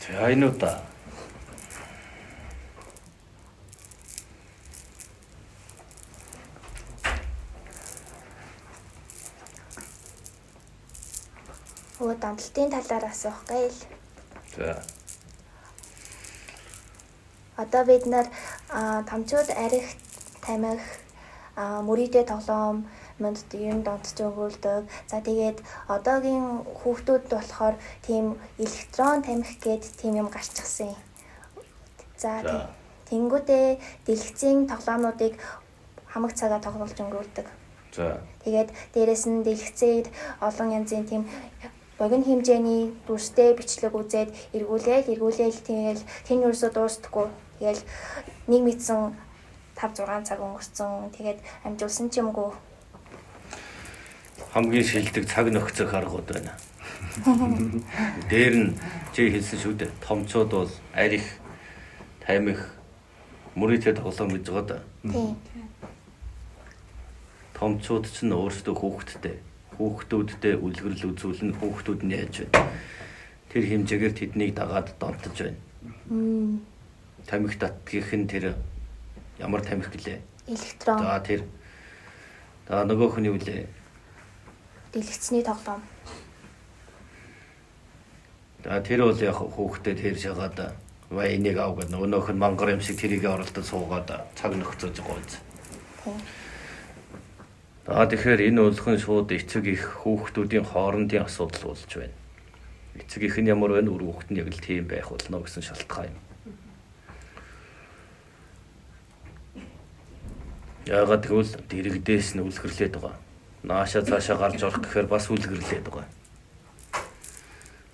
За энэ удаа Өө донтолтын талаар асуух гээл. За. Одоо бид нар томчууд арх тамхи мөрийтэй тоглоом манд юм донтож өнгөрүүлдэг. За тэгээд одоогийн хүүхдүүд болохоор тийм электрон тамхи гээд тийм юм гарчихсан. За тэнгүүтээ дэлгэцийн тоглоомнуудыг хамаг цагаа тоглуулж өнгөрүүлдэг. За. Тэгээд дээрэс нь дэлгэцээр олон янзын тийм богино хэмжээний дүрстэй бичлэг үзээд эргүүлээл тэгэл тэр нь ерөөсөө дуустдаггүй. Тэгэл нэг мэдсэн 5 6 цаг өнгөрцөн. Тэгээд амжуулсан ч юмгүй. Хамгийн шилдэг цаг нөхцөх аргууд байна. Дээр нь чи хэлсэн шүү дээ. Томчууд бол арх, тамхи, мөрийтэй тоглоом гэж байгаа да. Тийм. Томчууд ч нь өөрсдөө хүүхэдтэй. Хүүхдүүдтэй үлгэрэл үзүүлнэ, хүүхдүүд нь яаж вэ? Тэр хэмжээгээр тэднийг дагаад донтож байна. Тамхи татгийнх нь тэр ямар тамхи гэлээ? Электрон. За тэр. За нөгөөх нь юу лээ? Дэлгэцний тоглоом. За тэр бол яг хүүхдэд тэр шагаад ва энийг ав гэдэг нөгөөх нь мангар юм шиг тэрийг оролдож суугаад цаг нөхцөж байгаа биз. Тийм. За тэгэхээр энэ болгон шууд эцэг их хүүхдүүдийн хоорондын асуудал болж байна. Эцэг их нь ямар байна, үр хүүхэд нь яг л тийм байх болно гэсэн шалтгаан юм. Яагаад гэвэл дэрэгдээс нь үлгэрлээд байгаа. Нааша цаашаа гарч орох гэхээр бас үлгэрлээд байгаа.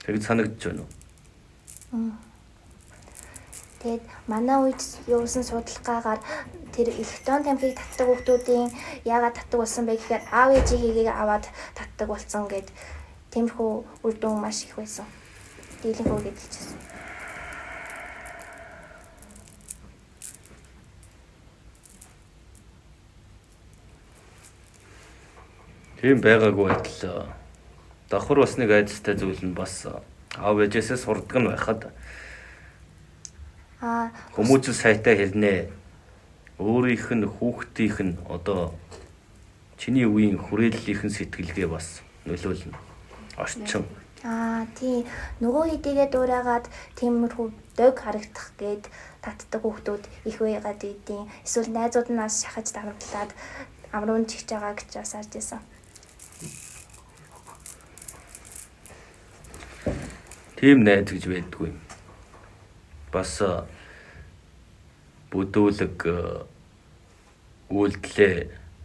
Тэгж санагдаж байна уу? Тэгээд манай үед явуулсан судалгаагаар тэр электрон тамхиг татдаг хүүхдүүдийн яагаад татдаг болсон бэ гэхээр аав ээжийнхийгийг аваад татдаг болсон гэд тиймэрхүү үр дүн маш их байсан. Дийлэнхүү гэж хэлчихсэн. Тийм байгаагүй адил давхар бас нэг айдастай зүйл нь бас аав ээжээсээ сурдаг нь байхад хүмүүжил сайтай хэрнээ өөрийнх нь хүүхдийнх нь одоо чиний үеийн хүрээллийнх нь сэтгэлгээ бас нөлөөлнө. Орчин. Тийм. Нөгөө хэдийгээ дуурайгаад тиймэрхүү дог харагдах гээд татдаг хүүхдүүд их байгаад идэв. Эсвэл найзууд нь бас шахаж дарамтлаад амруун чигч байгаа гэж бас харж байсан. Тийм найз гэж байдгүй юм. Бас бүдүүлэг үйлдэлээ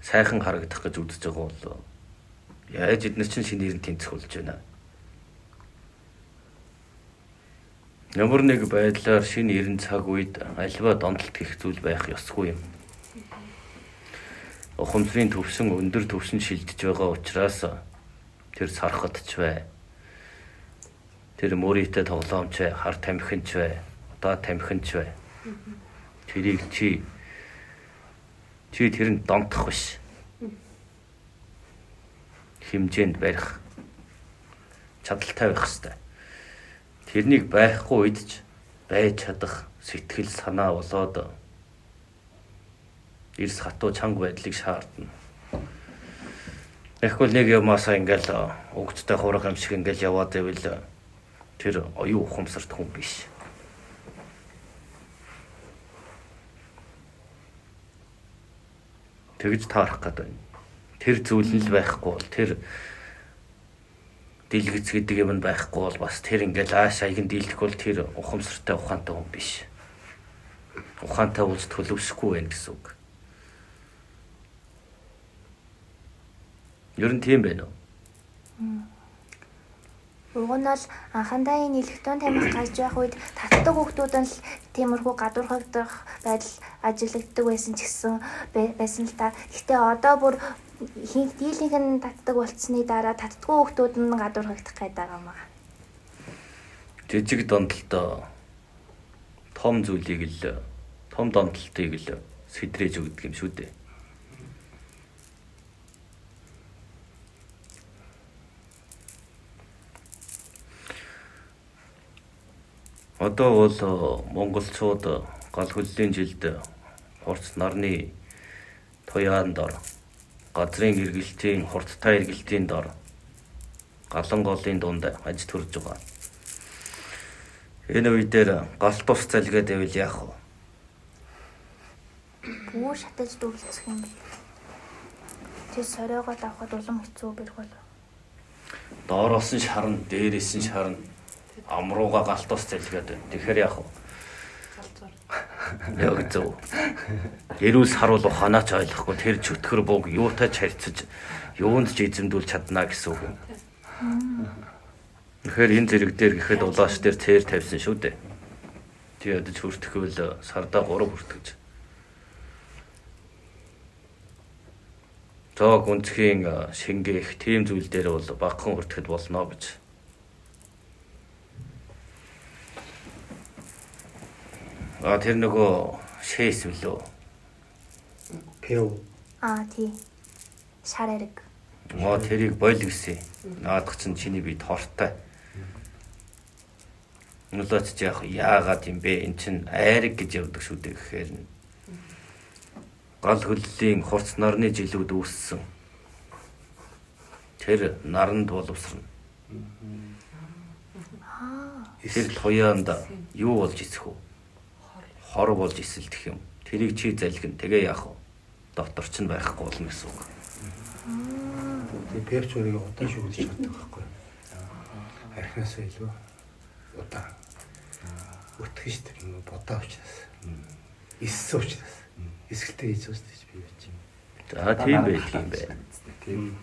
сайхан харагдах гэж үзэж байгаа бол яаж эднэр чинь шинэ нэр нь тэнцэх болж байна. Ямар нэг байдлаар шинэ 90 цаг үед альва донтолт гэх зүйл байх ёсгүй юм. Ухамсарын төвшин өндөр төвшөнд шилжиж байгаа учраас тэр сархад ч бай. Тэр мөрийтэй тоглоомч бай, хар тамхинч бай, удаа тамхинч бай. Тэрийг чи тэрэнд донтох биш. Хэмжээнд барих чадaltaй байх ёстой. Тэрнийг байхгүй үед ч байж чадах сэтгэл санаа болоод эрс хатуу чанга байдлыг шаардна. Тэгэхгүй нэг юмасаа ингээл угттай хураг юм шиг ингээл яваад байвал тэр оюун ухамсарт хүн биш. Тэгж таарах гээд байна. Тэр зүйл нь л байхгүй бол тэр дэлгэц гэдэг юм нь байхгүй бол бас тэр ингээл ааш аягн дийлдэх бол тэр ухамсартай ухаантай хүн биш. Ухаантай болж төлөвшөхгүй байх гэсэн үг. Ер нь тийм байна уу? Уг нь бол анхандаа энэ электрон тамхи гарч явах үед татдаг хүүхдүүд нь л тиймэрхүү гадуурхагдах байдал ажиглагддаг байсан ч гэсэн байсан л та. Гэхдээ одоо бүр ихэнх дийлэнх нь татдаг болцсны дараа татдаггүй хүүхдүүд нь гадуурхагдах гээд байгаа юм аа. Жижиг донтолтой том зүйлийг л том донтолтыг л сэтрээж өгдөг юм шүү дээ. Одоо бол монголчууд гал хөллийн жилд хурц нарны туяан дор, газрын эргэлтийн хурдтай эргэлтийн дор галан голын дунд аж төрж байгаа. Энэ үе дээр гал тус залгиад байвал яах вэ? Бүү шатаж дүрлцэх юм бэл. Тэр сориогоод авахад улам хэцүү бэрх болов. Доороос нь шарна, дээрээс нь шарна. Амрууга гал тус залгиад байна. Тэгэхээр яах вэ? Яг зөв. Эрүүл саруул ухаанаач ойлгохгүй тэр чөтгөр буг юутай ч харьцаж юунд ч эзэмдүүлж чадна гэсэн үг юм. Тэгэхээр энэ зэрэг дээр гэхэд улааш дээр цээр тавьсан шүү дээ. Тэг ядаж хүртэхвэл сардаа 3 хүртгэж. Зоог үнцгийн шингээх тийм зүйл дээр бол багахан хүртэхэд болно гэж. А тэр нөгөө шээс билүү? Пэв. Аа тий. Шар ариг. Моо тэрийг бойл гэсэн. Наадах чинь чиний би тортой. Нөлөөч яах яагаад юм бэ? Эн чин айраг гэж явдаг шүү дээ гэхээр нь гал хөллийн хурц нарны жилүүд үүссэн. Тэр наранд боловсрно. Тэр туяанд юу болж эсэх вэ? Хор болж эсэлдэх юм. Тэрийг чи залгина. Тэгээ яах вэ? Дотор ч нь байхгүй болно гэсэн үг. Тэгээ певч өөрийгөө удаан шүглэж чаддаг байхгүй юу? Архинаас илүү удаан. Өтгөн шүү дээ. Бодоо учраас. Эссэн учраас. Эсгэлтэй хийж байгаа шүү дээ би байж. За тийм байх юм байна. Тийм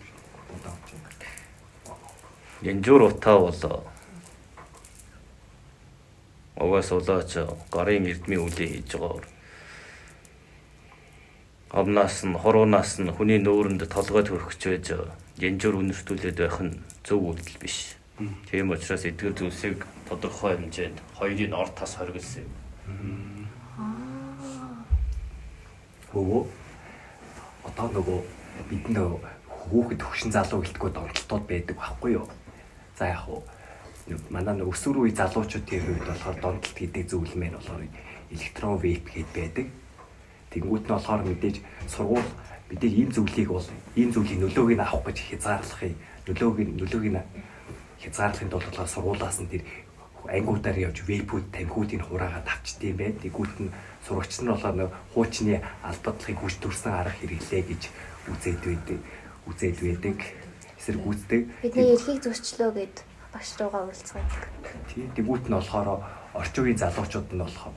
удаан учраас. Янжуур утаа бол угаас улаач гарын эрдмийн үлээ хийж байгаа. Амнаас нь хуруунаас нь хүний нүүрэнд толгой төрөх гэж байж янжуур үнэртүүлээд байх нь зөв үйлдэл биш. Тийм учраас эдгээр зүйлсийг тодорхой хэмжээнд хоёрын ор тас хоригдсон юм. Өвөө одоо нөгөө бид нөгөө хүүхэд хөгшин залуу гэлтгүү донтолтууд байдаг байхгүй юу? За яг уу манай нөгөө өсвөр үе залуучуудын хувьд болохоор донтолт гэдэг зүйл мэн болохоор электрон вейп гэд байдаг. Тэнгүүд нь болохоор мэдээж сургууль мэдээж ийм зүйлийг бол ийм зүйлийн нөлөөг нь авах гэж хязгаарлахыг нөлөөг нь хязгаарлахын тулд болохоор сургуулаас нь тэр ангиудаар явж вейпүүд тамхиудыг хураагаад авчдсан юм байна. Тэгүүт нь сурагч нар болохоор нөө хуучны албадлахыг хүч төрсэн арга хэрэглээ гэж үзээд байдаг. Эсэргүүцдэг. Бидний эрхийг зөрчлөө гэд багш руугаа уралцгадаг. Тийм. Тэгүүт нь болохоор орчин үеийн залуучууд нь болохоор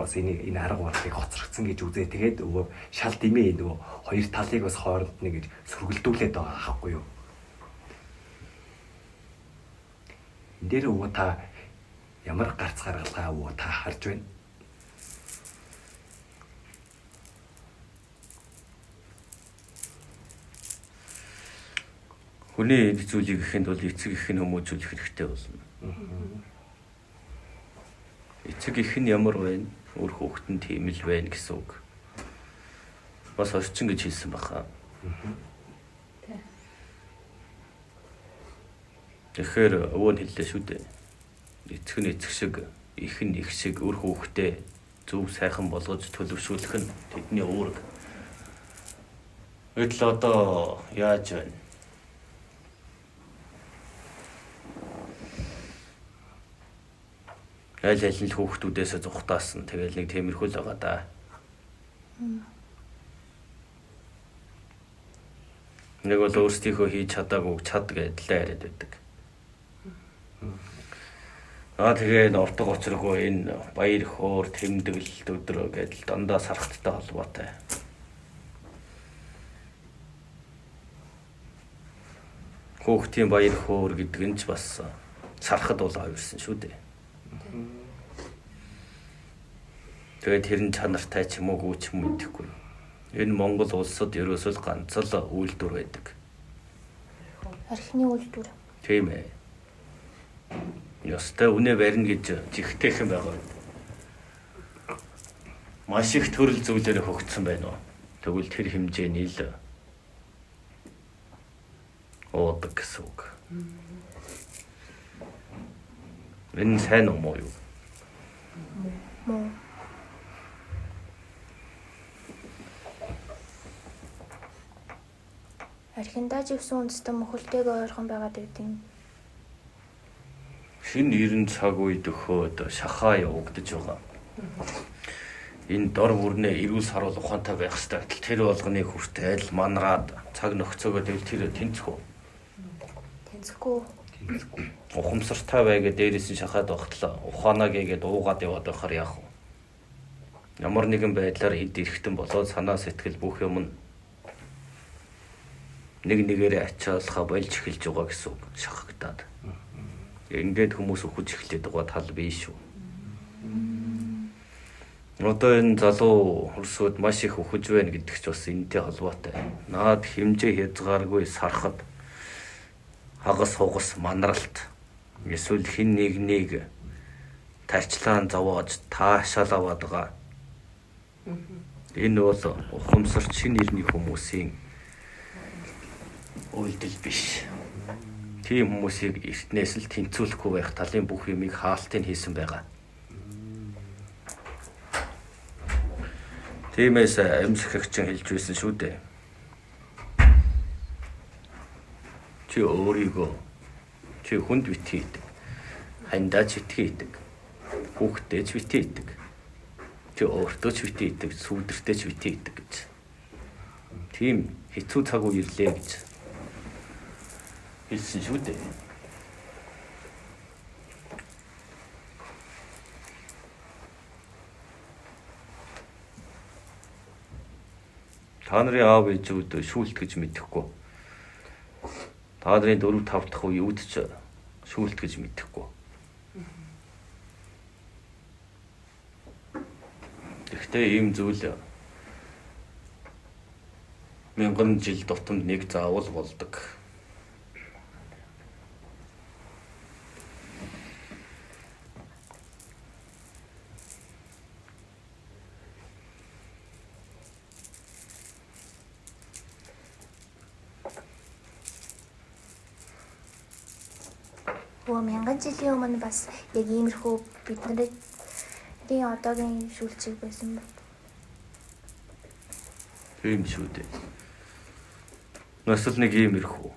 бас энэ арга барилыг хоцрогдсон гэж үзээ. Тэгээд өвөө шал дэмээ нөгөө хоёр талыг бас хооронд нь ингэж сөргөлдүүлээд байгаа байхгүй юу? Энд дээр өвөө та ямар гарц гаргалгаа өвөө та харж байна? Хүний эд зүйлийг ихэнд бол эцэг их нь хүмүүжүүлэх хэрэгтэй болно. Эцэг их нь ямар байна? Үр хүүхэд нь тийм л байна гэсэн үг. Бас орчин гэж хэлсэн баха. Тэгэхээр өвөө нь хэллээ шүү дээ. Эцэг нь эцэг шиг, их нь их шиг үр хүүхдээ зөв сайхан болгож төлөвшүүлэх нь тэдний үүрэг. Гэтэл одоо яаж байна? Аль аль нь л хүүхдүүдээсээ зүхтаасан. Тэгэл нэг тиймэрхүү л байгаа даа. Нэг бол өөрсдийнхөө хийж чадаагүй чад гэдэлээ яриад байдаг. Аа тэгээ энэ утга учиргүй энэ баяр хөөр тэмдэглэлт өдрөө гэдэл дандаа сархттай холбоотой. Хүүхдийн баяр хөөр гэдэг нь ч бас сархад бол авирсан шүү дээ. Тэгээд тэр нь чанартай ч юм уу гүү ч юм мэдэхгүй. Энэ Монгол улсад ерөөсөө л ганц л үйлдвэр байдаг. Архины үйлдвэр. Тийм ээ. Ёстой үнэ барина гэж жигтэйхэн байгаа. Маш их төрөл зүйлээр хөгжсөн байна уу? Тэгвэл тэр хэмжээний л уудаг гэсэн үг. Энэ сайн уу муу юу? Муу. Архиндаа живсэн үндэстэн мөхөлтэйгээ ойрхон байгаад байдаг юм. Шинэ 90 цаг үед өхөөд шахаа явагдаж байгаа. Энэ дор бүрнээ эрүүл саруул ухаантай байх ёстой. Гэтэл тэр болгоны хүртэл манраад цаг нөхцөөгөө тэгэл тэр тэнцэх үү? Тэнцэхгүй. Тэнцэхгүй. Ухамсартай бай гэ дээрээс нь шахаад багтлаа. Ухаанаа гээгээд уугаад яваад байхаар яах вэ? Ямар нэгэн байдлаар эд эрэхтэн болоод санаа сэтгэл бүх юм нь нэг нэгээрээ ачааллахаа болж эхэлж байгаа гэсэн үг шахагдаад. Ингээд хүмүүс үхэж эхлэх байгаа тал биш шүү. Одоо энэ залуу хөрсүүд маш их үхэж байна гэдэг ч бас энэтэй холбоотой. Наад хэмжээ хязгааргүй сархад хагас хугас манралт эсвэл хин нэг нэг тарчлаан зовоож таашаал аваад байгаа. Энэ бол ухамсарч шинэ ирний хүмүүсийн үйлдэл биш. Тийм хүмүүсийг эртнээс л тэнцвүүлэхгүй байх талын бүх юмыг хаалтыг хийсэн байгаа. Тиймээс амьсгагчин хэлж байсан шүү дээ. Чи өөрийгөө чи хүнд битгий идэг. Хандаа ч битгий идэг. Хүүхдээ ч битгий идэг. Чи өөртөө ч битгий идэг, сүүдэртэй ч битгий идэг гэж. Тийм хэцүү цаг үе ирлээ гэж хэлсэн шүү дээ. Та нарын аав ээжүүд шүүлт гэж мэдэхгүй. Та нарын 4 5 дахь үеүд ч шүүлт гэж мэдэхгүй. Гэхдээ ийм зүйл мянган жил тутамд нэг заавал болдог. Мянган жилийн өмнө бас яг иймэрхүү бидний одоогийн шүүлтчиг байсан байна. Тийм шүү дээ. Нас л нэг иймэрхүү.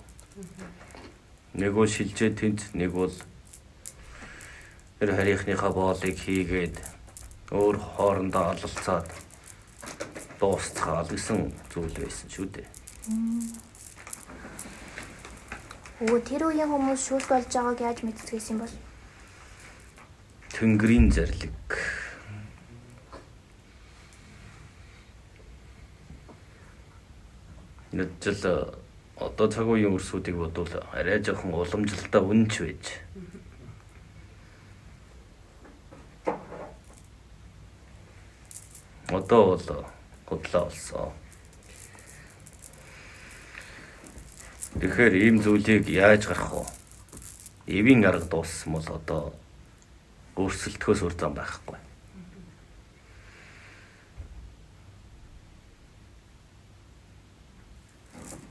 Нэг бол шилжээ тэнц, нэг бол тэр харийнхныхаа боолыг хийгээд өөр хоорондоо алалцаад дуусцгаал гэсэн зүйл байсан шүү дээ. Өө тэр үеийн хүмүүс шүүлт болж байгааг яаж мэддэг юм бол? Тэнгэрийн зарлиг. Нэгжил одоо цаг үеийн өрсүүдийг бодвол арай жоохон уламжлалтай үнэнч байж. Одоо бол худлаа болсон. Тэгэхээр ийм зүйлийг яаж гарах вэ? Эвийн арга дууссан бол одоо өрсөлдөхөөс өөр зам байхгүй.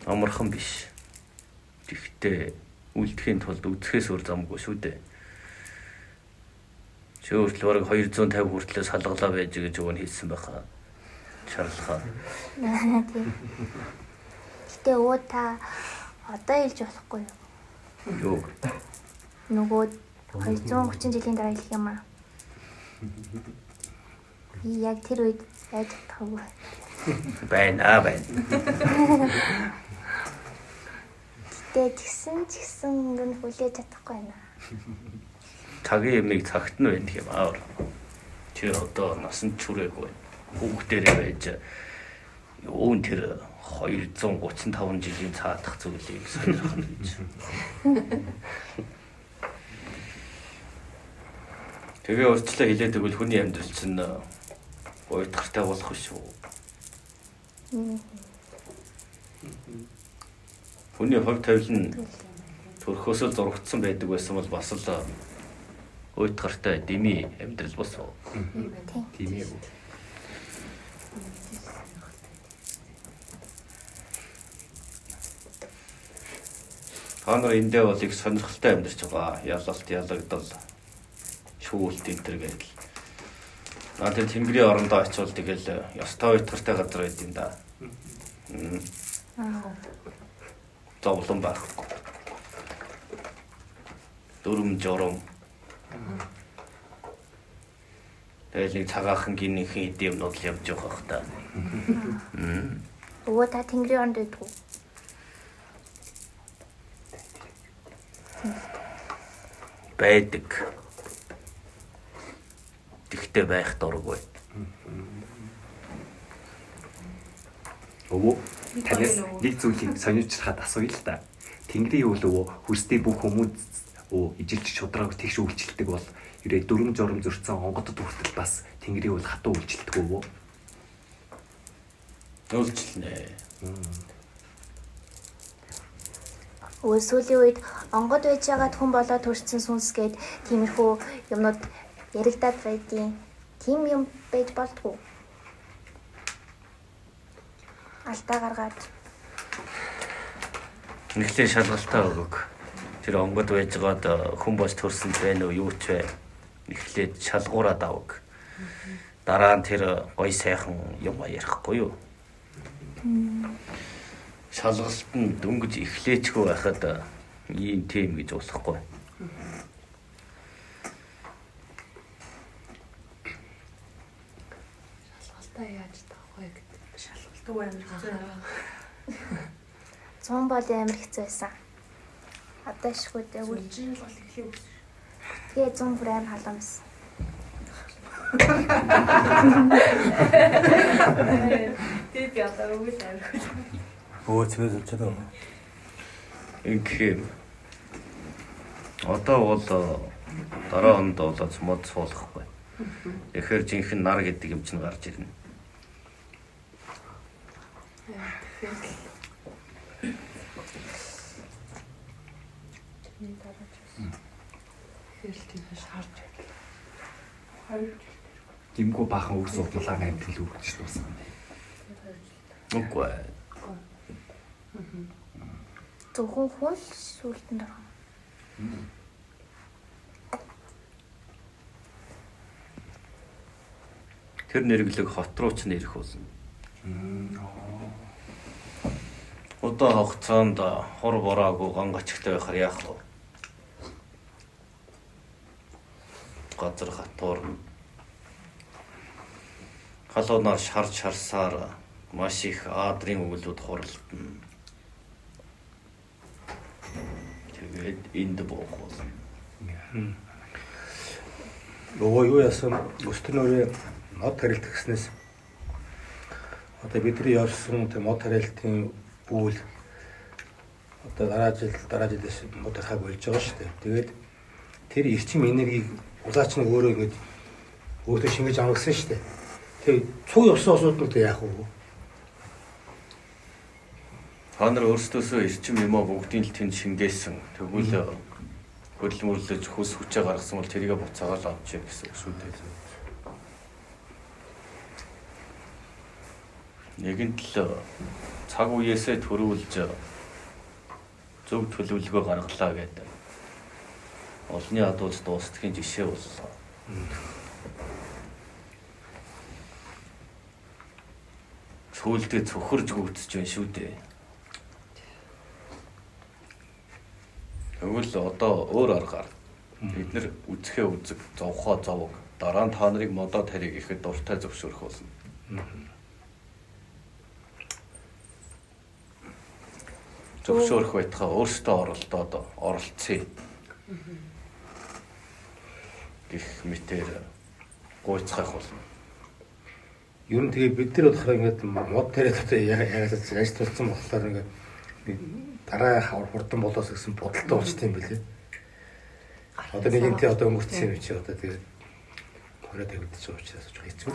Амархан биш. Тэгэхдээ үлдэхийн тулд үзэхээс өөр замгүй шүү дээ. Чи өөртөө бараг 250 хүртлээр салгалаа байж гэж өгөн хэлсэн байхаа. Шарлахаа. Тийм. Гэтэ өө та одоо хэлж болохгүй юу? Юу? Нөгөө 230 жилийн дараа хэлэх юм аа. Би яг тэр үед яаж чадахгүй. Байна байна. Гэтэ тэгсэн ч гэсэн ингэ хүлээж чадахгүй байна. Цагийн юмыг цагт нь байна гэх юм аа. Чи одоо насанд чүрээгүй байна. Хүүхдэрээ байж юун тэр 235 жилийн цаадах зүйлийг сонирхох гэж. Тэгээ урьдчилан хэлээд өгвөл хүний амьдрал чинь уйтгартай болох шүү. Хүний хувь тавил нь төрхөөсөө зурагдсан байдаг байсан бол бас л уйтгартай дими амьдрал бос. Тийм ээ. Та нар эндээ бол их сонирхолтой амьдарч байгаа. Ялалт, ялагдал, Шүүлт энэ төр гэдэл. Аа тэр Тэнгэрийн орондоо очивол тэгэл ёстой уйтгартай газар байд юм да. Зовлон байхгүй. Дүрм журам. Тэгэл нэг цагаахан гинийхэн эд юмнууд л явж байгаа хөх та. Өвөө та Тэнгэрийн оронд байдгүй. Байдаг. Тэгтээ байх дургүй. Өвөө танаас нэг зүйлийг сониучлахад асууя л та. Тэнгэрийн үйл өвөө хөрсдийн бүх хүмүүс өө ижилж шудраг тэгш үйлчлдэг бол ерээ дүрм журам зөрчсөн онгодод хүртэл бас Тэнгэрийн үйл хатуу үйлчлдэг өвөө. Үйлчлэнэ. Өвөө сүүлийн үед онгод байж байгаад хүн болоод төрсөн сүнс гээд тиймэрхүү юмнууд яригадаад байдیں۔ Тийм юм байж болдгоо. Алдаа гаргаад Нэхлээ шалгалтаа өгөг. Тэр онгод байжгаад хүн болж төрсөн байна уу юу ч вэ? Нэхлээд шалгуураад аваг. Дараа нь тэр гоё сайхан юм ярихгүй юу? Шалгалт нь дөнгөж эхлээчгүй байхад ийм тийм гэж болохгүй. Шалгалтаа яаж таах вэ гэдэг. Шалгалт амар хэцүү. 100 бол амар хэцүү байсан. Одоо шгүй дээ. Үлжин бол эхлэв. Тэгээ 100 бүр амар халуун байсан. Тэгээ би одоо өгөл амар. Өвөө цэвэр зүлчээд байгаа. Ингэх юм. Одоо бол дараа онд бол мод суулгахгүй. Тэгэхээр жинхэнэ нар гэдэг юм чинь гарч ирнэ. Тэгэхээр л тийм шаарч байлаа. Димгүү баахан өвс удмалаа амьтал үргэлж дуусна. Үгүй. Зөвхөн хүн л шүүлтэнд орох. Тэр нэрглэг хот руу ч нэрэх болно. Удаан хугацаанд хур бороогүй ган гачигтай байхаар яах вэ? Газар хатуур. Халуунаар шарж шарсаар маш их аадрын өглүүд хуралдана. Тэгээд энд буух болно. Өвөө юу яасан өстөнөрөө мод тарилт гэснээс одоо бидний явсан тэр мод тарилтын үйл одоо дараа жилээс мод тарихаа болж байгаа шүү дээ. Тэгээд тэр эрчим энергийг улаач нь өөрөө ингэж өөртөө шингэж амгасан шүү дээ. Тэр цуг явсан осууд нь яах вэ? Та нар өөрсдөөсөө эрчим юмаа бүгдийг л тэнд шингээсэн. Тэгвэл хөдөлмөрлөж хөлс хүчээ гаргасан бол тэрийгэ буцаагаад авчээ гэсэн үг шүү дээ. Нэгэнт л цаг үеэсээ төрүүлж зөв төлөвлөгөө гаргалаа гэдэг. Олны адууж дуустдгийн жишээ боллоо. Сүүлдээ цөхөрж гүйцэж байна шүү дээ. Тэгвэл одоо өөр аргаар бид нэр үзэхээ үзэг, зовхоо зовог, дараа нь та нарыг модоо тарийг ихэд дуртай зөвшөөрөх болно. Зөвшөөрөх байтугай өөрсдөө оролдоод оролцъё. Гэх мэтээр гуйцгаах болно. Ер нь тэгээ бид нар болохоор ингээд мод тариад одоо яагаад яаж тулцсан болохоор ингээд дараа хурдан болоос гэсэн бодолтой болчтой юм билээ. Одоо нэгэнтээ одоо өнгөрцсөн юм чи одоо тэгээд хорой тавигдчих байгаа учраас жоохон хэцүү.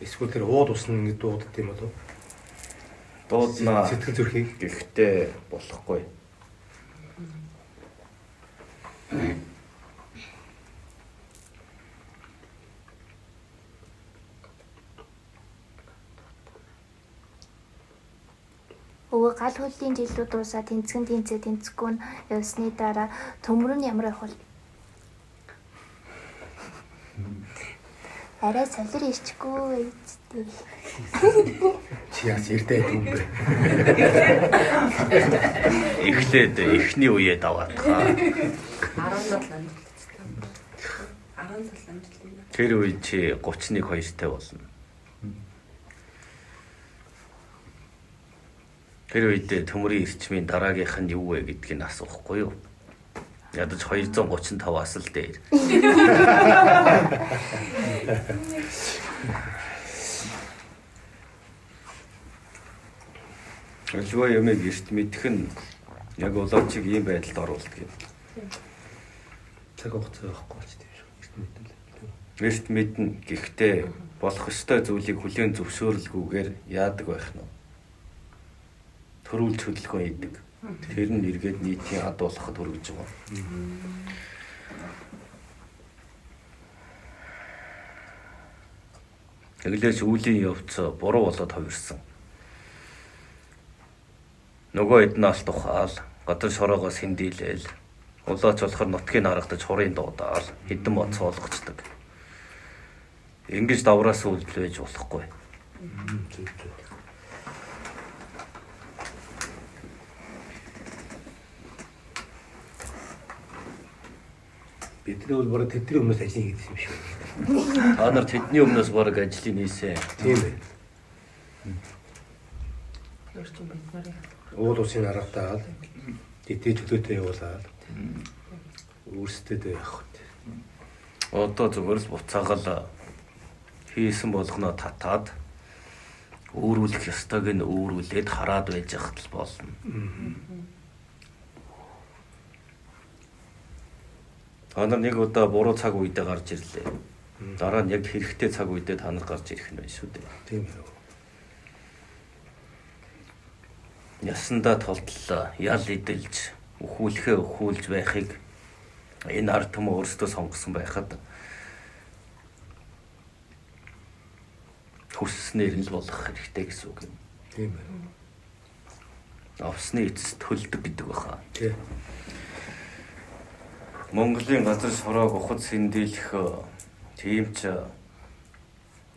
Эсвэл тэр ууд усна ингэ дуудд юм болов? Дууднаа. Сэтгэл зүрхийг гэхдээ болохгүй. Нөгөө гал хөлийн жилүүд дуусаа тэнцгэн тэнцээ тэнцэхгүй нь явсны дараа төмөр нь ямар байх вэ? Арай солир ирчихгүй эцтэй. Чи яас эрдээ юм бэ? Эхлээд эхний үеэ даваатгаа. 17 жилтэй. 17 жилийн. Тэр үед чи 31 2-тай болно. Тэр үед төмөрийн эрчмийн дараагийнх нь юу вэ гэдгийг асуухгүй юу? Ядаж 235-аас л дээр. Альва ямыг эрт мэдэх нь яг улаачиг ийм байдалд оруулдаг юм. Цаг хугацаа байхгүй ч тийм шүү. Эрт мэднэ. Эрт мэднэ. Гэхдээ болох ёстой зүйлийг хүлээн зөвшөөрлгүйгээр яадаг байх нь. Төрүүлж хөдөлгөөн хийдэг. Тэр нь эргээд нийтийн ад болоход хүргэж байгаа. Тэглээс үлийн явц буруу болоод хувирсан. Нөгөө эднээс алт ухаал, гадар шороогоо сэндийлээл, улаач болохоор нутгийг харагдаж хурын дуудаал, хэдэн мод цоолгочдөг. Ингэж давраас үйлдэл байж болохгүй. Зөв зөв. Бидний бол бараг тэдний өмнөөс ажил хийсэн юм шиг. Та нар тэдний өмнөөс бараг ажлыг хийсэн. Тийм ээ. Тэр чинь бид нарыг Уул усын аргатаал тэдний чөлөөтэй явуулаад өөрсдөө явах. Одоо зүгээр л буцаагаал хийсэн болгоноо татаад өөрүүлэх ёстойг нь өөрүүлээд хараад байж явахд л болно. Та нар нэг удаа буруу цаг үедээ гарч ирлээ. Дараа нь яг хэрэгтэй цаг үедээ та нар гарч ирэх нь байна шүү дээ. Тийм ээ. Ясандаа толдлоо ял эдэлж өхүүлэхээ өхүүлж байхыг энэ ард түмэн өөрсдөө сонгосон байхад хүсснээр нь л болох хэрэгтэй гэсэн үг юм. Тийм ээ. Авсны эцэст төлдөг гэдэг баха. Тий. Монголын газар шороог ухад сэндэлэх тийм ч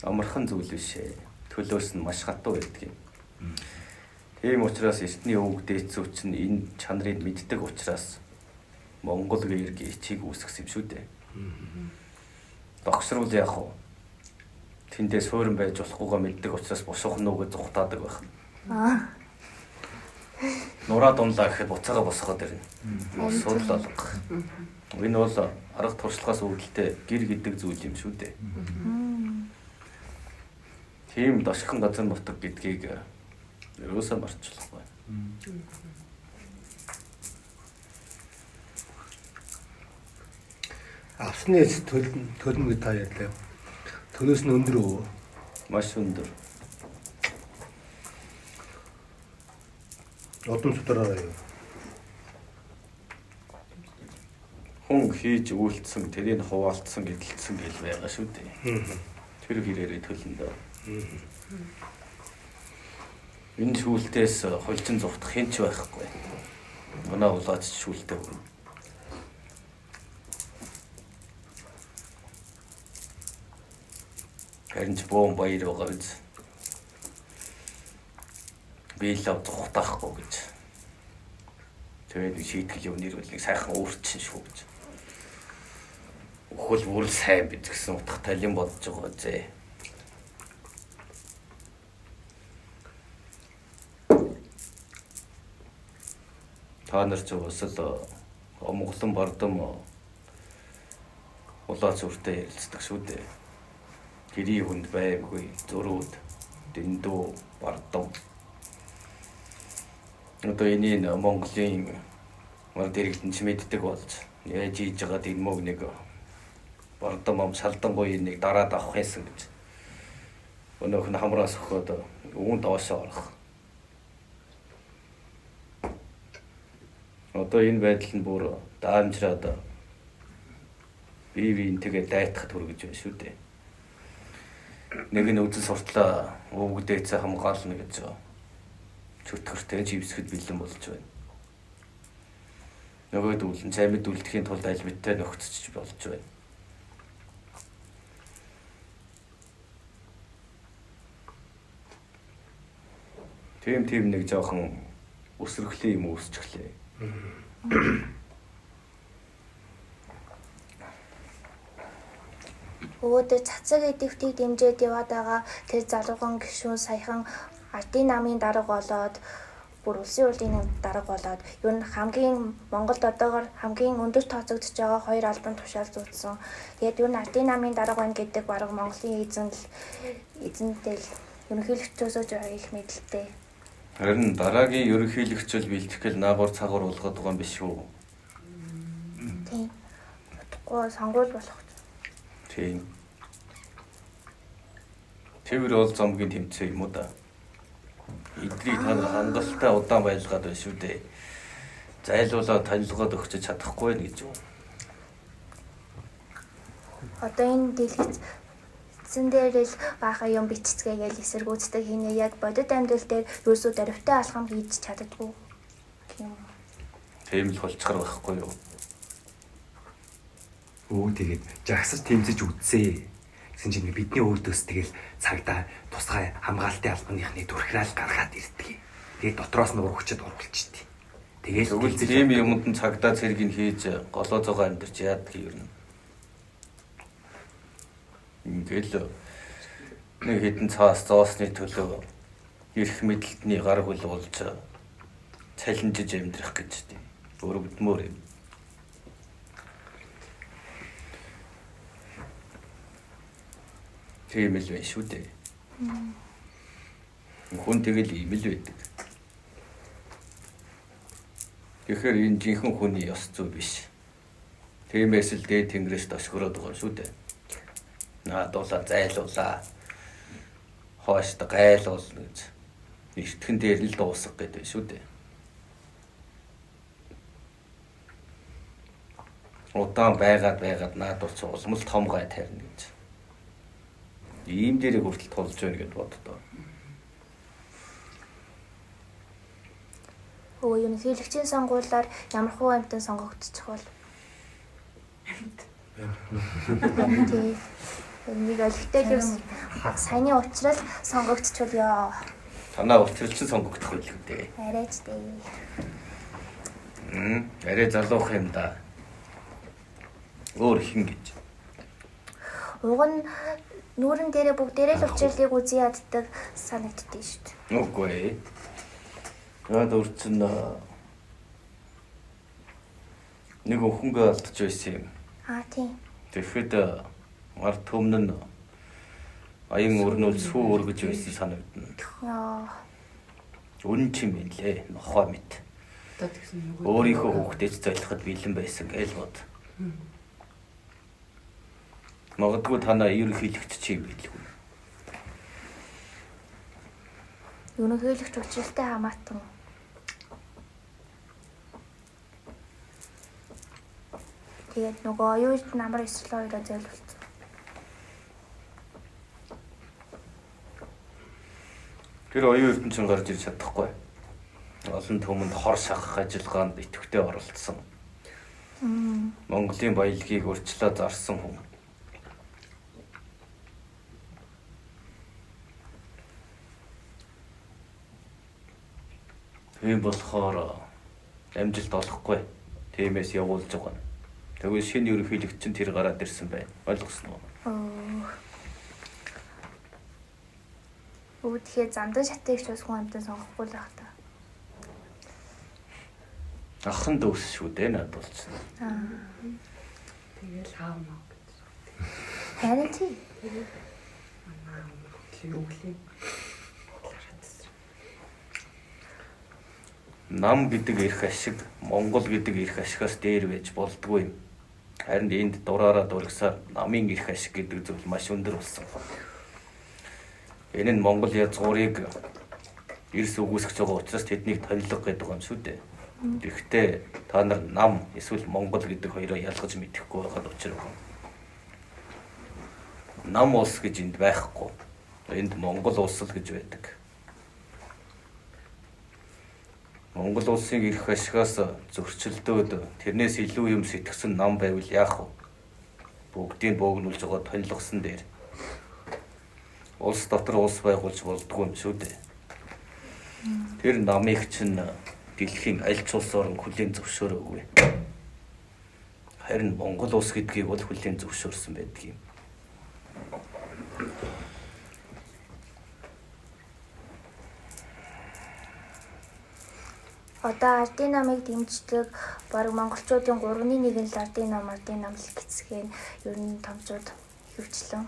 амархан зүйл биш ээ. Төлөөс нь маш хатуу байдаг юм. Тийм учраас эртний өвөг дээдсүүч нь энэ чанарыг мэддэг учраас Монгол гэрэг ичийг үүсгэсэн юм шүү дээ. Догшруул яах вэ? Тэндээ суурин байж болохгүйгаа мэддэг учраас босох нүгэ зүхтаадаг байх. Нураа дунлаа гэхэд буцаага босгоод ирнэ. Асуудал алга. Энэ бол арга туршлагаас үүдэлтэй гэр гэдэг зүйл юм шүү дээ. Тийм дошхон газар нутаг гэдгийг ерөөсөө мартчихлахгүй. Авсны эц төлнө гэж та ярьлаа. Төлөөс нь өндөр өө. Маш өндөр. Удам судараараа юу. Хүн хийж үйлдсэн, тэрийг хуваалцсан, эдэлсэн гэл байгаа шүү дээ. Тэр хэрээрээ төлнө дөө. Энэ шүүлтээс холжин зугтах хэн ч байхгүй. Манай улаач шүүлтээ өгнө. Харин ч бөөн баяр байгаа биз. Би л зугтаахгүй гэж. Тэгээд шийтгэл юм нэр бол нэг сайхан өөрчсөн шүү гэж. Өхөл бүр сайн биз гэсэн утга талин бодож байгаа зээ. Та нар ч бас л Монголон бардам улаац үртэй ярилцдаг шүү дээ. Гэрийн хүнд байггүй зөрүүд дэндүү бардам. Одоо энийг Монголын мар дэрэгдэн ч мэддэг болж яаж хийж байгаад энэ мөг нэг бардам ам шалдангуй нэг дараад авах юмсан гэж. Өнөөх нь хамраас өгөхөд үүн доошоо орох. Одоо энэ байдал нь бүр даамжраад бие биентэйгээ дайтахад хүргэж байна шүү дээ. Нэг нь үзэл суртлаа өвөг дээдсээ хамгаална гэж Чөтгөртэй живсэхэд бэлэн болж байна. Нөгөөдүүл нь цаймид үлдэхийн тулд аль биттэй нөхцөж болж байна. Тийм нэг жоохон өсөрхлийн юм үүсчихлээ. Өвөөдөр цацаг идэвхтийг дэмжиж яваад байгаа тэр залуухан гишүүн саяхан ардын намын дарга болоод бүр улсын хурлын дарга болоод ер нь хамгийн Монголд одоогор хамгийн өндөр тооцогдож байгаа хоёр албан тушаал зүүцсэн. Тэгээд ер нь ардын намын дарга байна гэдэг бараг Монголын эзэн л эзэнтэй л ерөнхийлөгчөөсөө ч их мэдэлтэй. Харин дараагийн ерөнхийлөгч л бэлтгэл наагур цагаар уулгаад байгаа юм биш үү? Тийм. Утгагүй сонгуул болох. Тийм. Тэвэр бол замгийн тэмцээн юм уу да? Эдрийг та нар хангалттай удаан байлгаад байна шүү дээ. Зайлуулаад танилгаад өгч чадахгүй нэ гэж юу? Одоо энэ дэлгэцэн дээр л баахан юм бичцгээгээл эсэргүүцдэг хинээ яг бодит амьдрал дээр ерөөсөө дөрвтэй алхам хийж чаддаггүй юм. Тийм л болчихор байхгүй юу? Өө тэгээд жагсаж тэмцэж үзсэ. Гэсэн чинь бидний өөдөөс тэгэл цагдаа тусгай хамгаалтын албаныхны дүрхраал гаргаад ирдэг. Тэгээд дотроос нь урагчд ургалчихдээ. Тэгэл Тэгвэл тийм юмд нь цагдаа цэргийг хийж голоо зогоо амьдарч яадаг юм. Ингээл нэг хэдэн цаас зоосны төлөө эрх мэдэлтний гар хөл болж цалинжиж амьдрах гэж тийм өргөдмөр юм. Тийм л байна шүү дээ. Хүн тэгэл ийм л байдаг. Тэгэхээр энэ жинхэнэ хүний ёс зүй биш. Тиймээс л дээд тэнгэрээс тосгороод байгаа юм шүү дээ. Наадуулаа, зайлуулаа. Хоошд гайлуулна гэж. Эртгэн дээр л дуусах гэдэг шүү дээ. Удаан байгаад наадуулч улам л том гай тарина гэж. Ийм дээрээ хүртэл тулж байна гэд боддоо. Өө ерөнхийлөгчийн сонгуулиар ямар хуу амьтан сонгогдчих бол? Тийм. Нэг олигтой л саяны учрал сонгогдчихвол ёо. Танаа учрал чинь сонгогдох байлгүй дээ. Арайч дээ. Арай залуух юм да. Өөр хин гэж. Уг нь нүүрэн дээрээ бүгдээрээ л учирлыг үзий яддаг санагддээ шүү дээ. Үгүй ээ. Наад өөр чинь нэг өхөнгөө алдаж байсан юм. Аа тийм. Тэгэхэд ард түмэн нь аян өрнөл сүү өргөж байсан санагдана. Яа. Үнэн ч юм бэ лээ. Нохой мэт. Одоо тэгсэн нөгөө Өөрийнхөө хүүхдээ ч золиход бэлэн байсан гэж бод. Магадгүй танаа ерөнхийлөгч чи юм билгүй. Ерөнхийлөгч учралтай хамаатан. Тэгээд нөгөө оюун намар эсрэл хоёроо зайлуулсан. Тэр оюун эрдэнэчин гарч ирж чадахгүй. Олон түмэнд хор шахах ажиллагаанд идэвхтэй оролцсон. Монголын баялагийг урьдчилаа зарсан хүн. Тийм болохоор амжилт олохгүй. Тиймээс явуулж байгаа. Тэгвэл шинэ ерөнхийлөгч чинь тэр гараад ирсэн байна. Ойлгосноо? Өө тэгэхээр зандан шатыг ч бас хүн амьтан сонгохгүй л байх та. Ахан дүүс шүү дээ надад болчихсон. Тэгэл хаав маа гэж. Харин тий. Манай юу гэлээ. Нам гэдэг эрх ашиг, Монгол гэдэг эрх ашигаас дээр байж болдгүй юм. Харин энд дураараа дургасаар намын эрх ашиг гэдэг зүйл маш өндөр болсон. Энэ нь Монгол язгуурыг эрс үгүйсгэж байгаа учраас тэднийг тонилго гэдэг юм шүү дээ. Тэгэхдээ та нар нам эсвэл Монгол гэдэг хоёроо ялгаж мэдэхгүй байгаад учир байна. Нам улс гэж энд байхгүй. Энд Монгол улс л гэж байдаг. Монгол улсын эрх ашигаас зөрчилдөөд тэрнээс илүү юм сэтгэсэн нам байвал яах вэ? Бүгдийг бөөгнүүлж байгаа тонилгосон дээр. Улс дотор улс байгуулж болдгоо юм шүү дээ. Тэр намыг чинь дэлхийн аль ч улс орон хүлээн зөвшөөрөөгүй. Харин Монгол улс гэдгийг бол хүлээн зөвшөөрсөн байдаг юм. Одоо ардын намыг дэмждэг бараг монголчуудын 3-ны 1 нь л ардын нам л гэцгэн ер нь томчууд хөвчлэн.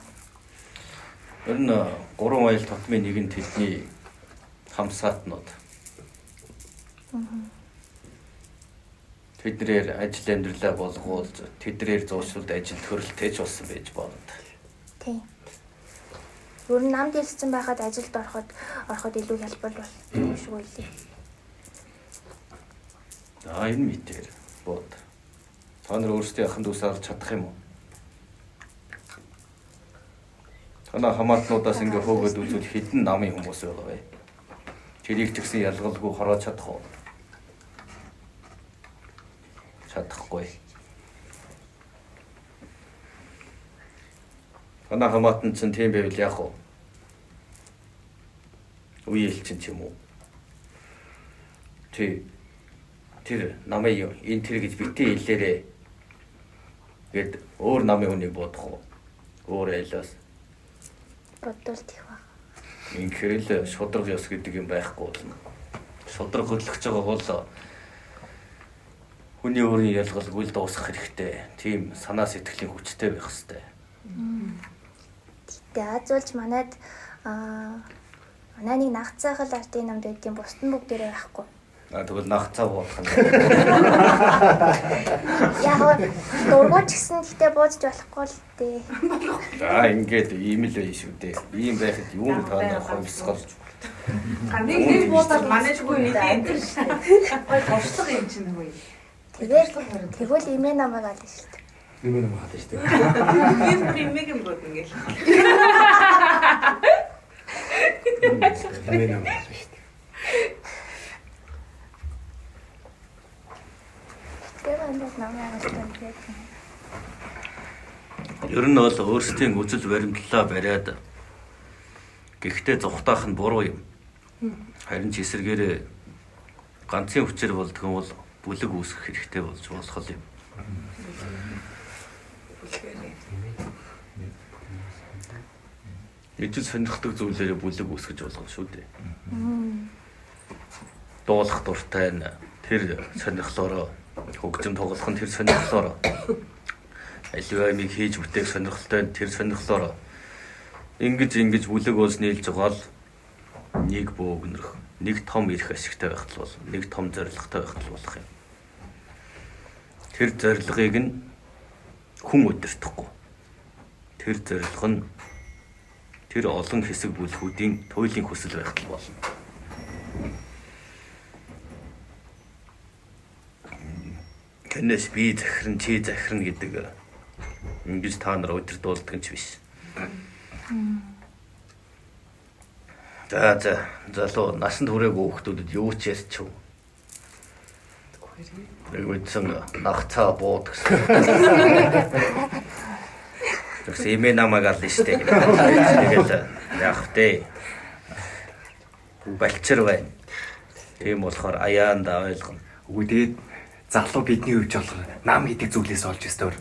Ер нь 3 аялал тотмын нэг нь тэдний хамсаатнууд. Тэднээр ажил амьдралаа болгуулж, тэднээр зуршилд ажил төрөлтэй ч болсон байж болно. Тийм. Ер нь нам дэлссэн байхад ажилд ороход илүү хялбар болчих шиг байлээ. За энэ мэтэр бод. Та нар өөрсдийн ахын дүүсээ алж чадах юм уу? Танаа хамаатнуудаас ингээ хөөгөөд үзвэл хэдэн намын хүмүүс байгаа вэ? Тэрийг ч гэсэн ялгалгүй хороож чадах уу? Чадахгүй. Танаа хамаатан чинь тийм байвал яах вэ? Үе элчин ч юм уу? Тий. Тэр намын энэ тэр гэж битгий хэлээрээ гэд өөр намын хүнийг бодох уу? Өөр айлаас бодвол тех баг. Инхээр л шудраг ёс гэдэг юм байхгүй болно. Шудраг хөдлөж байгаа бол хүний өөрийн ялгалгүй л дуусгах хэрэгтэй. Тийм санаа сэтгэлийн хүчтэй байх хэрэгтэй. Тэгтээ азуулж манайд манай нэг нагцаахал ардын намд байдгийн бусд нь бүгдээрээ байхгүй. Тэгвэл нагцаа буудах нь. Яг дургуй ч гэсэн гэхдээ буудаж болохгүй л дээ. За ингээд ийм л байх шүү дээ. Ийм байхад юу та нар ховсгол. Нэг нэг буудаад манайчгүй нэг энэ шүү дээ. Гой туршлага юм чинь нөгөө. Тэгвэл имээ намайг ална шүү дээ. Имээ намайг ална шүү дээ. Би бүр имэг юм бод ингээл. Имээ намайг ална шүү дээ. Ер нь бол өөрсдийн үзэл баримтлалаа бариад гэхдээ зүхтаах нь буруу юм. Харин ч эсэргээрээ ганцын хүчээр болдго юм бол бүлэг үүсгэх хэрэгтэй болж болох юм. Ижил сонирхдаг зүйлээрээ бүлэг үүсгэж болох шүү дээ. Дуулах дуртай нь тэр сонирхлоороо хөгжим тоглох нь тэр сонирхлоороо аливаа юмыг хийж бүтээх сонирхолтой нь тэр сонирхлоороо ингэж бүлэг болж нийлж байгаа л нэг бөөгнөрөх, нэг том эрх ашигтай байх л бол, нэг том зорилготой байх л болох юм. Тэр зорилгыг нь хүн удирдахгүй. Тэр зорилго нь тэр олон хэсэг бүлгүүдийн туйлын хүсэл байх л болно. Тэрнээс би захирна, чи захирна гэдэг ингэж та нар удирдуулдаг юм ч биш. За залуу насанд хүрээгүй хүүхдүүдэд юу ч ярьчих. Нэг үндсэн нагцаа бууд гэсэн. Тэгсэн имээ намайг ална штэ гэдэг. Тэгэл яах вэ? Балчир байна. Тийм болохоор аяанда ойлгоно. Үгүй тэгээд залуу бидний хувьд болохоор нам гэдэг зүйлээс олж өстөр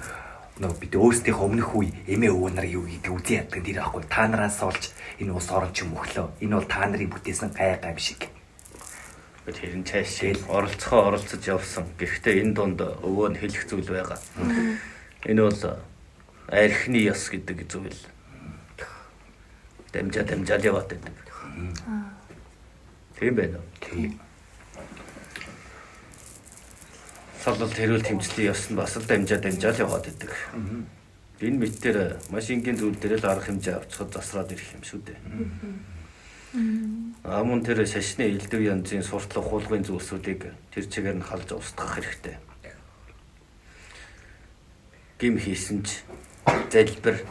нөгөө бид өөрсдийнхөө өмнөх үе эмээ өвөө нар юу гэдэг үзэн яддаг тэр аахгүй та нараас олж энэ улс орон ч юм өглөө энэ бол та нарын бүтээсэн гай гамшиг. Тэр нь цаашаа оролцохоо оролцож явсан. Гэхдээ энэ дунд өвөө нь хэлэх зүйл байгаа. Энэ бол архины ёс гэдэг зүйл. Дамжаал яваад байдаг. Тийм байна уу? Тийм. Саллалт хэрүүл тэмцлийн ёс нь бас л дамжаал яваад байдаг. Энэ мэт дээр маш энгийн зүйл дээр л арга хэмжээ авчихад засраад ирэх юм шүү дээ. Мөн тэр шашны элдв янзын суртал ухуулгын зүйлсүүдийг тэр чигээр нь халж устгах хэрэгтэй. Гим хийсэн ч залбир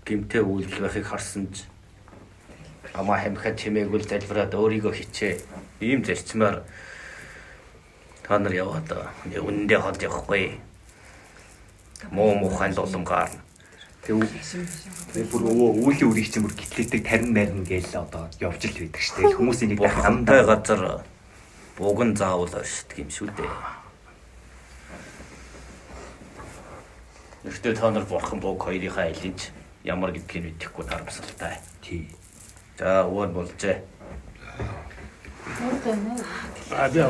гимтэй үйлдэл байхыг харсан ч Амаа хамхиад чимээгүй л залбираад өөрийгөө хичээ. Ийм зарчмаар та нар яваад үнэндээ хол явахгүй. Муу мухайн л улам гаарна. Тэгээ бүр өвөө өвлийн үрийг чинь бүр гитлээдэг тарин марин гээл одоо явж л байдаг шүү дээ. Хүмүүс энийг Бурхантай газар буган заавал оршдог юм шүү дээ. Гэхдээ та нар бурхан буг хоёрынхаа алийг ч ямар гэдгийг мэдэхгүй харамсалтай. Тий. За өвөө нь болжээ. А би